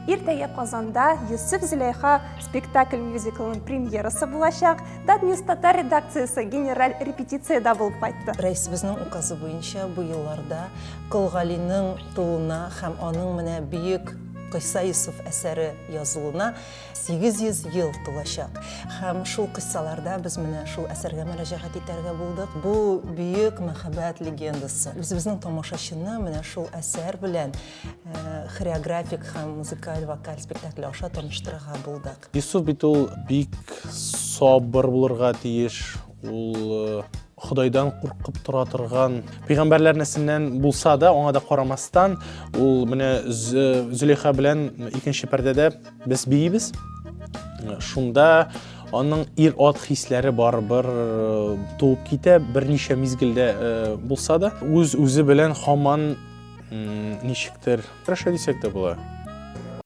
Иртәгә Казанда Йосыф Зөләйха спектакль-мюзиклының премьерасы булачак. Татньюс татар редакциясе генераль репетициядә булып кайтты. Рәисебезнең указы буенча бу елларда Кол Галинең тууына һәм аның менә бөек Кыйса Йосыф әсәре язылуына 800 ел тулачак. Һәм шул кыйссаларда без менә шул әсәргә мөрәҗәгать итәргә булдык. Бу бөек мәхәббәт легендасы. Үзебезнең тамашачыны менә шул әсәр белән Хореографик һәм музыкаль-вокаль спектакль аша таныштырырга булдык. Йосыф бит ул бик сабыр булырга тиеш, ул Ходайдан куркып тора торган пәйгамбәрләр нәселеннән булса да, аңа да карамастан, ул менә Зөләйха белән икенче пәрдәдә без биибез. Шунда аның ир-ат хисләре барыбер туып китә, берничә мизгелдә булса да, үз-үзе белән һаман ничектер көрәшә дисәк тә була.